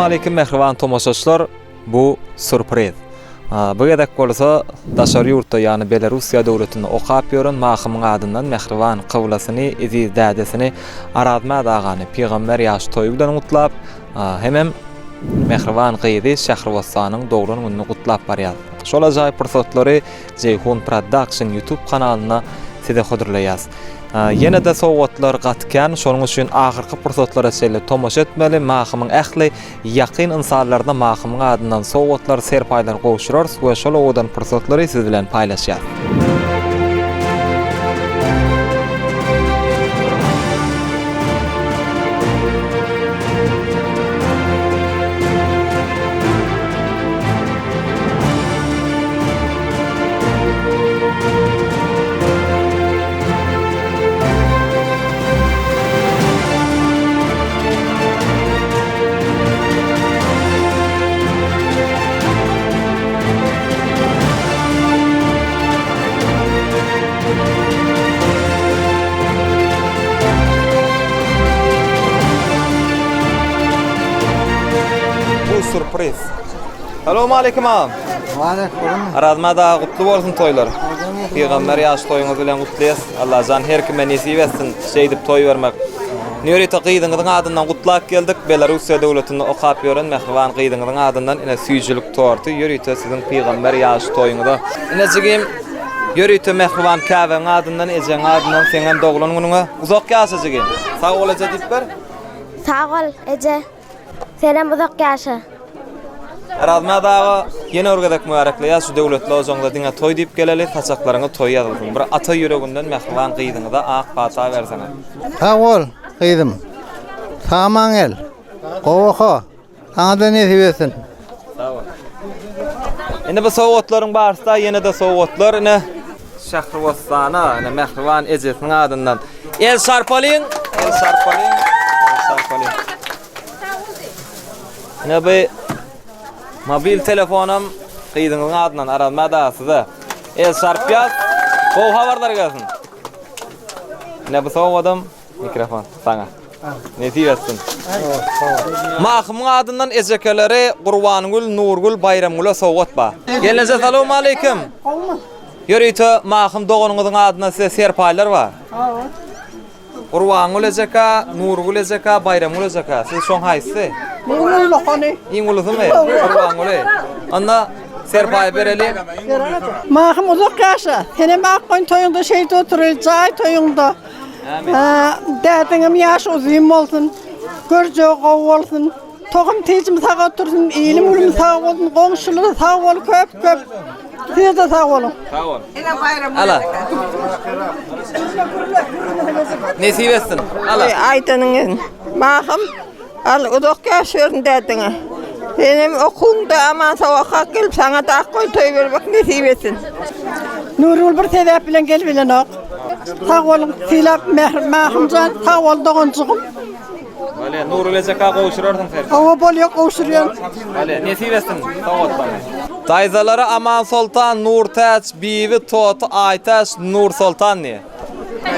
Salowmaleýkim mähriban tomaşaçylar! Bu surpriz. Bu gezek bolsa daşary ýurtda, ýagny Belarussiýa döwletinde okap ýören Mahymyň adyndan mähriban kyblasyny, eziz dädesini Arazmät agany pygamber ýaş toýy bilen gutlap, hemem mähriban gyzy Şähribossanyň doglan gününi gutlap barýas. Şol ajaýyp pursatlary Jeýhun Production YouTube kanalynda size hödürleýäs. Ýene-de sowgatlar gaty kän, şonuň üçin ahyrky pursatlara çenli tomaşa etmeli. Mahymyň ähli ýakyn ynsanlaryna Mahymyň adyndan sowgatlar, serpaýlar gowşurarys we şol owadan pursatlary siz bilen paýlaşýas. Bu surpriz. Salowmaleýkim agam. Waleýkim. Arazmät aga gutly bolsun toýlar. Pygamber ýaş toýuňyz bilen gutlaýas. Allajan her kime nesip etsin şeýdip toý bermek. Ýörite gyzyňyzyň adyndan gutlap geldik. Belarussiýa döwletinde okap ýören mähriban gyzyňyzyň adyndan ine süýjülik torty ýörite siziň pygamber ýaş toýuňyza. Ine jigim ýörite mähriban käbäň adyndan ejeň adyndan seňem doglan günüňe. Uzak ýaşa jigim. Sag bol eje diýip ber. Sag bol eje. Senem uzak ýaşa. Arazmät aga ýene bir gezek mübärekleýäs şu döwletli ojagyňyza diňe toý diýip geleli saçaklaryňyz toý ýazylsyn bir ata ýüreginden mähriban gyzyňyza ak pata berseňiz. Sag bol gyzym. Sag-aman gel. Gowy oka. Saňa-da nesip etsin. Sag bol. Indi bu sowgatlaryň barysda ýene-de sowgatlar ine Şähribossana ine mähriban ejesiniň adyndan el şarpalyň el şarpalyň el şarpalyň. Ine bu mobil telefonam gyzyňyzyň adyndan Arazmät aga size. El şarpýas. Gowy habarlar gelsin. Ine bu sowgadam mikrofon saňa. Nesip etsin. Mahymyň adyndan ejekeleri Gurbangül, Nurgül, Baýramgüle sowgat bar. Gelneje salowmaleýkim. Ýörite Mahym doganyňyzyň adyndan size serpaýlar bar. Gurbangül ejeka, Nurgül ejeka, Baýramgül ejeka. Siz şoň haýsysy? Iň ulusy. Iň ulusymy? Gurbanguly. Onda serpaý bereli. Mahym uzak ýaşa. Senem Akgoýun toýuňda şeýdip oturyl, jaý toýuňda. Dädeňem ýaşy uzyn bolsun. Görjegi gowy bolsun. Tohum tejim sag otursyn, ilim günüm sag bolsun, goňşular sag bol köp köp. Siz-de sag boluň. Sag bol. Ala. Nesip etsin. Ala. Aýdanyň gelsin. Mahym, al uzak ýaş bersin dädeňe. Senem okuwyňda aman sag okap gelip saňa-da ak goýun toý bermek nesip etsin. Nurgül bir sebäp bilen gelip bilenok. Sag boluň, Sylap Mahymjan, sag bol doganjygym. Bolýa, Nurgül ejeka gowşurarsyň sen. Hawa bolýa gowşurýan. Bolýa, nesip etsin sowgatlaryňy. Daýzalary Amansoltan, Nurtäç, Bibi, Toty, Aýtäç, Nursoltan diýe.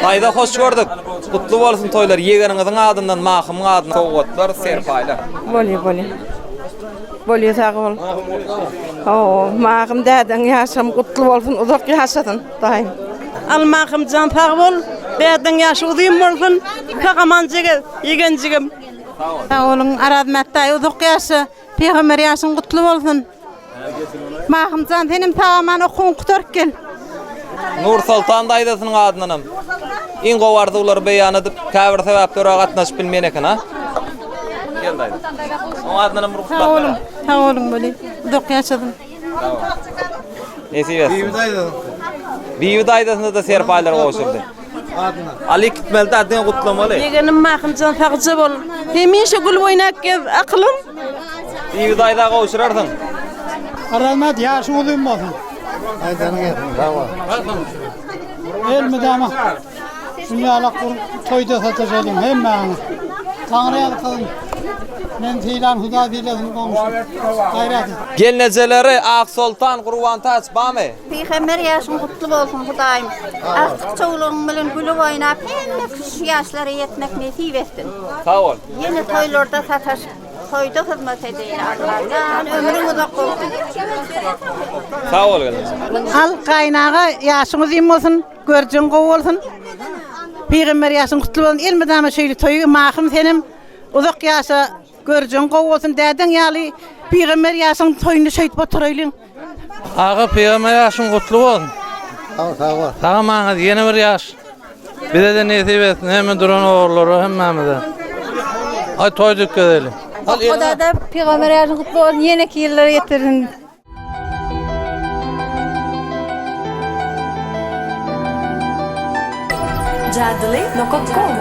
Daýza hoş gördük. Gutly bolsun toýlar ýegeniňiziň adyndan Mahymyň adyndan sowgatlar, serpaýlar. Bolýa bolýa. Bolýa sag bol. Hawa, Mahym dädeň ýaşam gutly bolsun, uzak ýaşasyn daýym. Al Mahymjan sag bol, dädeň ýaşy uzyn bolsun, sag amanja gez, ýegenjigim. Sag boluň Arazmät daýy uzak ýaşa, pygamber ýaşyň gutly bolsun. Mahymjan senem sag aman okuwyňy gutaryp gel. Nursoltan daýzasynyň adyndanam iň gowy arzuwlary beýan edip, käbir sebäplere gatnaşyp bilmeýän eken a. Gel daýza. Oň adyndanam bir Sag boluň, sag boluň welin, uzak ýaşasyn. Nesip etsin. Bibi daýza. Bibi daýzasyna da serpaýlar gowşurdy. Alyp gitmeli da diňe gutlamaly. Ýegenim Mahymjan sagja bol. Hemişe gül oýnap gez akylym. Bibi daýza gowşurarsyň. Arazmät ýaşyň uzyn bolsun. Aýdanyň gelsin, sag bol. Elmydama dünýalak bir toýda sataşalyň hemmäňiz. Taňry ýalkasyn. Meni sylan Hudaý sylasyn goňşy. Gaýrat et. Gelnejeleri Aksoltan, Gurbantäç bamy? Pygamber ýaşyň gutly bolsun Hudaýym agtyk çowlugyň bilen gülüp oýnap hemme şu ýaşlara ýetmek nesip etsin. Sag bol. Ýene toýlarda sataşyp. Toýda hyzmat edeýin Allajan ömrüň uzak bolsun. Sag bol gelneje. Al gaýynaga ýaşyň uzyn bolsun, görjeň gowy bolsun. Pygamber ýaşyň gutly bolsun. Elmydama şeýle toýy Mahym senem uzak ýaşa, görjeň gowy bolsun. Dädeň ýaly pygamber ýaşyň toýuny şeýdip oturaýlyň. Aga pygamber ýaşyň gutly bolsun. Sag sag bol. Sag amaňyz ýene bir ýaş. Bize de nesip etsin hemme duran ogullara hemmämize. Aý toý dükgezeli. Dada pygamber ýaşyň gutly bolsun ýeneki ýyllara ýetirsin. Jadyly nokat kom.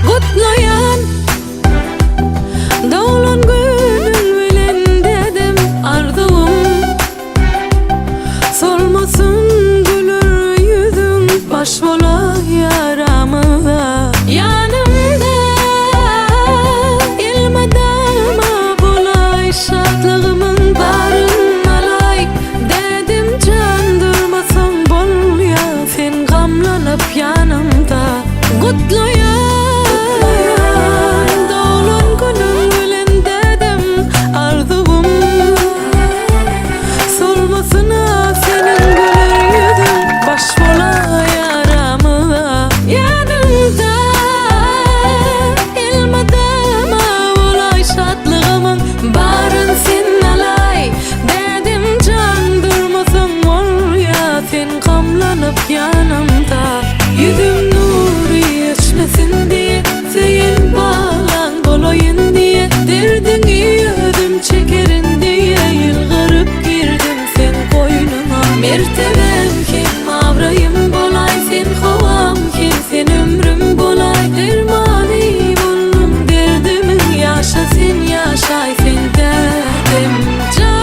Gutlaýan doglan günüň bilen dädem arzuwym Solmasyn güler ýüzüň baş bolaý aramyza Ýanymda elmydama bolaý şatlygymyň baryn alaý Dädem jan durmasaň bolýa sen gamlanyp ýanymda Gutlaýan doglan günüň bilen dädem arzuwym Solmasyn-a seniň güler ýüzüň baş bolaý aramyza Ýanyňda elmydama bolaý şatlygymyň baryn sen alaý Dädem jan durmasaň bolýa sen gamlanyp ýanymda Ýüzüm nury öçmesin diýe söýen balaň bolaýyn diýe Derdiňi özüm çekerin diýe ýylgyryp girdim seň goýnuňa Mertebäm hem abraýym bolaý sen howam hem sen ömrüm bolaý Dermany boldum derdimiň ýaşa sen ýaşaý sen dädem jan.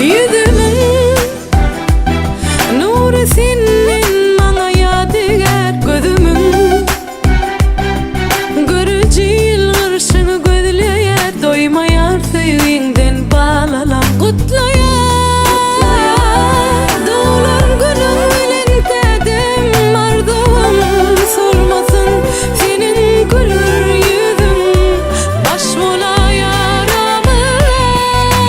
Ýüzümiň nury senden maňa ýadygär gözümiň Görüji ýylgyrşyňy gözleýär doýmaýar söýgiňden balalam Gutlaýan doglan günüň bilen dädem arzuwym solmasyn seniň güler ýüzüň baş bolaýar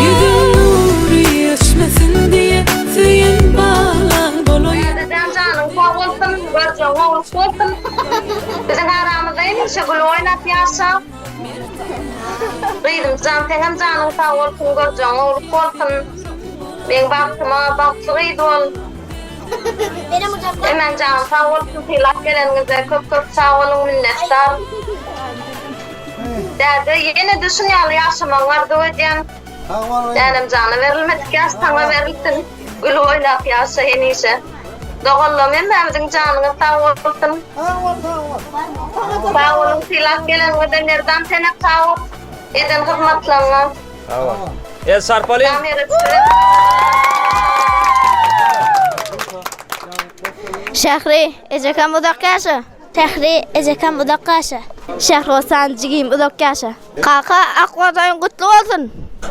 Ýüzüň nury öçmesin diýe söýen balaň bolaýyn. Dädem janyň sag bolsun, görjegiň gowluk bolsun. Biziň aramyzda hemişe gülüp oýnap ýaşa. Gyzym jan seňem janyň sag bolsun, görjegiň gowluk bolsun. Meň bagtyma bagtly gyz bol. Emen janyň sag bolsun sylap geleniňize köp köp sag boluň minnetdar. Däde ýene-de şun ýaly ýaşamagyňy arzuw edýän. Dädem jana berilmedik ýaş saňa berilsin. Gülüp oýnap ýaşa hemişe. Doganlarym hemmämiziň janyňyz sag bolsun. Sag bol sag bol. Sag boluň sylap geleniňize Merdan senem sag bol eden hyzmatlaryňa. Sag bol. El çarpalyň. Şähri, ejekam uzak ýaşa. Sähri ejekam uzak ýaşa. Şähribosan jigim uzak ýaşa. Kaka ak wadaýyň gutly bolsun.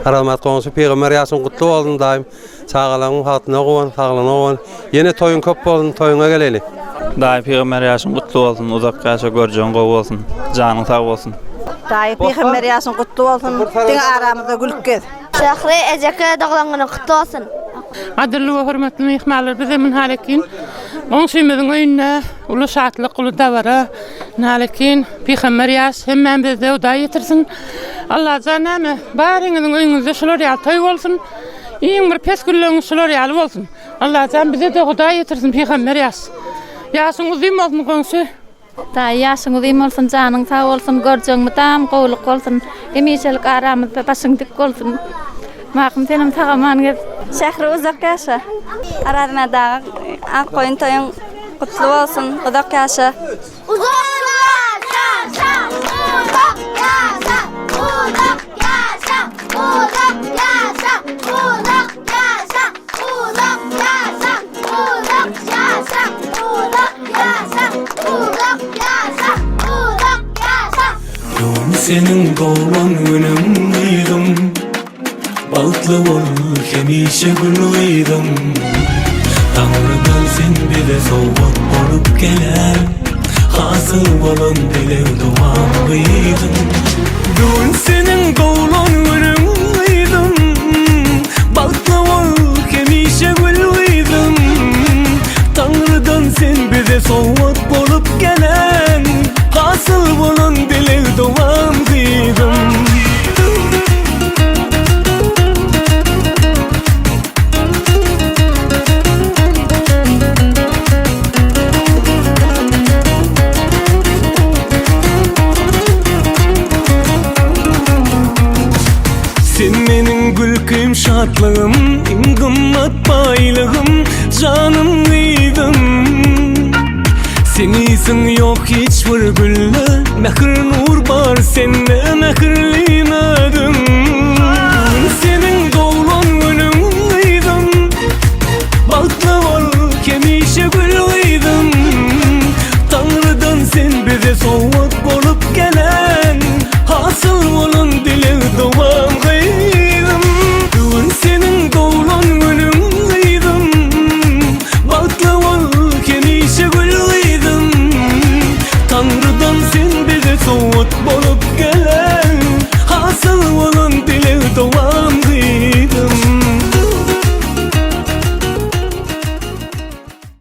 Rahmat goňşy pygamber ýaşyň gutly bolsun daýym çagalaryň bagtyna guwan saglygyna guwan ýene toýuň köp bolsun toýuňa geleli. Daýy pygamber ýaşyň gutly bolsun uzak ýaşa görjegiň gowy bolsun janyň sag bolsun. Daýy pygamber ýaşyň gutly bolsun diňe aramyzda gülüp gez. Şähri ejeke doglan günüň gutly bolsun. Gadyrly we hormatly myhmanlar bize münhalekin goňşymyzyň öýünde uly şatlyk uly dabara münhalekin pygamber ýaş hemmämizde Hudaý ýetirsin Allajan näme baryňyzyň öýüňizde şular ýaly toý bolsun iň bir pes günleriňiz şular ýaly bolsun Allajan bize-de Hudaý ýetirsin pygamber ýaş ýaşyň uzyn bolsun goňşy. Daýy ýaşyň uzyn bolsun janyň sag bolsun görjegiň mydam gowulyk bolsun hemişelik aramyzda başyň dik bolsun Mahym senem sag aman gez. Şähri uzak ýaşa. Arazmät aga ak goýun toýuň gutly bolsun uzak ýaşa. Uzak ýaşa uzak ýaşa uzak ýaşa uzak ýaşa uzak ýaşa uzak ýaşa uzak ýaşa uzak ýaşa uzak ýaşa uzak ýaşa. Bu gün seniň doglan günüň gyzym Bagtly bol hemişe gül gyzym Taňrydan sen bize sowgat bolup gelen Hasyl bolan dileg dowam gyzym Bu gün seniň doglan günüň gyzym Bagtly bol hemişe gül gyzym Taňrydan sen bize sowgat bolup gelen Hasyl bolan dileg dowam gyzym. Sen meniň gülkim şatlygym iň gymmat baýlygym janym.